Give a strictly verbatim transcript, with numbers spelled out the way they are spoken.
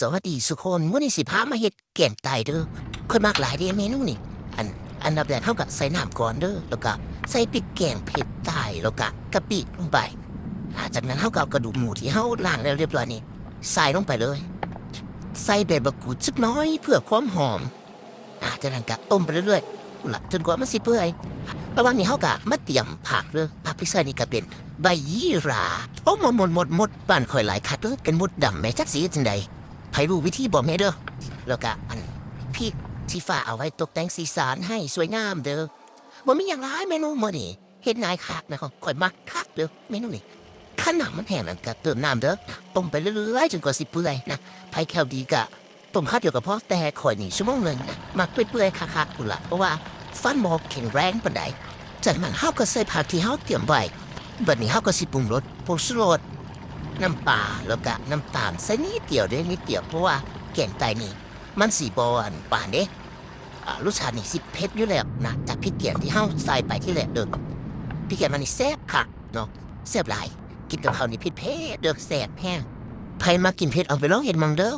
สวัสดีทุกคน มื้อนี้สิพามาเฮ็ดแกงไตเด้อ ข้อยมักหลายเด้เมนูนี้ อัน อันดับแรกเฮาก็ใส่น้ำก่อนเด้อ แล้วก็ใส่พริกแกงเผ็ดไต แล้วก็กะปิลงไป อ่า จากนั้นเฮาก็เอากระดูกหมูที่เฮาล้างแล้วเรียบร้อยนี่ ใส่ลงไปเลย ใส่ใบมะกรูดสักน้อยเพื่อความหอม อ่า จากนั้นก็ต้มไปเรื่อยๆ ละ จนกว่ามันสิเปื่อย ระหว่างนี้เฮาก็มาเตรียมผักเด้อ ผักที่ใส่นี่ก็เป็นใบยี่หร่า โอ้ หมดๆๆๆ บ้านข้อยหลายคักเด้อ เป็นมดดำแหม จักสิเฮ็ดจั่งใด ไผรู้วิธีบอกแหน่เด้อ แล้วก็อันพริกที่ฝากเอาไว้ตกแต่งสีสันให้สวยงามเด้อ บ่มีหยังหลายเมนูมื้อนี้ เฮ็ดง่ายคักนะครับ ข้อยมักคักเด้อเมนูนี้ คันน้ำมันแห้งแล้วก็เติมน้ำเด้อ ต้มไปเรื่อยๆ จนกว่าสิเปื่อยนะ ไผแคลดีก็ต้มคาวเดียวก็พอ แต่ข้อยนี่ชั่วโมงหนึ่งนะ มักเปื่อยๆ คักๆ พู้นล่ะ เพราะว่าฟันบ่แข็งแรงปานใด จากนั้นเฮาก็ใส่ผักที่เฮาเตรียมไว้ บัดนี้เฮาก็สิปรุงรส ผงชูรส น้ำปลา แล้วก็น้ำตาล ใส่นิดเดียวเด้อ นิดเดียว เพราะว่าแกงไตนี่มันสิบ่อันหวานเด้ อ่า รสชาตินี่สิเผ็ดอยู่แล้วนะ จากพริกแกงที่เฮาใส่ไปทีแรกเด้อ พริกแกงมันนี่แซ่บคักเนาะ แซ่บหลาย กินกับข้าวนี่เผ็ดๆ เด้อ แซ่บแฮง ไผมักกินเผ็ดเอาไปลองเฮ็ดมั่งเด้อ